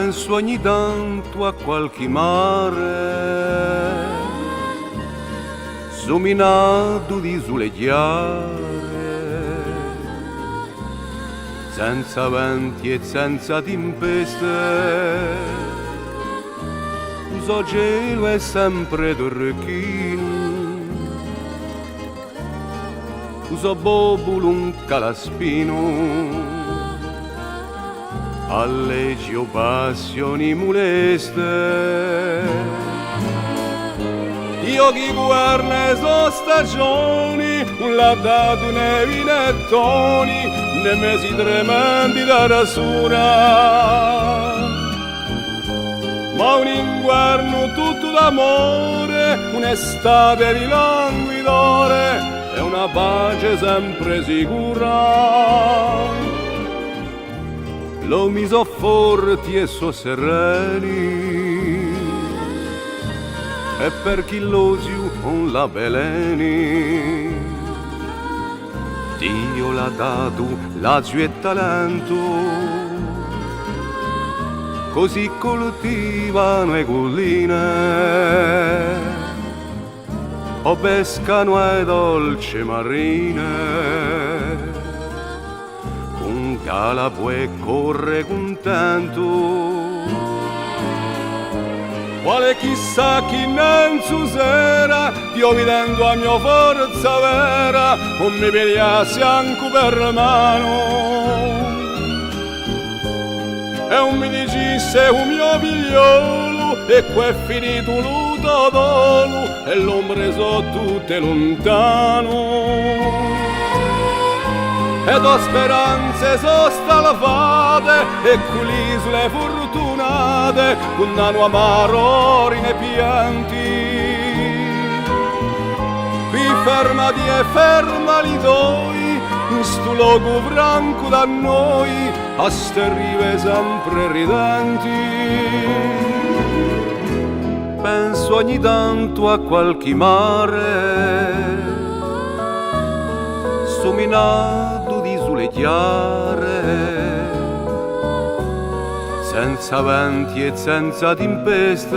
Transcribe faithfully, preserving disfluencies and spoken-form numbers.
Pensu ogni tantu à qualchì mare, suminatu d'isule chjare, senza venti è senza timpeste, u so celu hè sempre turchinu, u so populu ùn cala spinu, alleghju passioni muleste. Diu chì guverna e so stagioni, ùn l'hà datu nevi nè toni, nè mesi tremendi d'era sura. Ma un inguernu tuttu d'amore, un'estate di languidore è una pace sempre sicura. L'omi sò forti è sò sereni, è per chì l'osiu ùn l'avveleni. Diu l'hà datu laziu è talentu, cusì cultivanu e culline, o pescanu e dolce marine, cun gala pò corre cuntentu. Quale chì sà chì nanzu sera, Diu videndu a mio forza vera, ùn mi pigliassi ancu per manu, è ùn mi dicissi: u mio figliolu, eccu hè finitu lu to dolu, è l'ombre sò tutte luntanu. E to speranze sò stalvate, eccu l'isule furtunate, cun danu amaro in e pianti. Quì fermati è ferma li toi, in stu locu francu da noi, à ste rive sempre ridenti. Pensu ogni tantu à qualchì mare, suminatu d'isule chjare, senza venti è senza timpeste,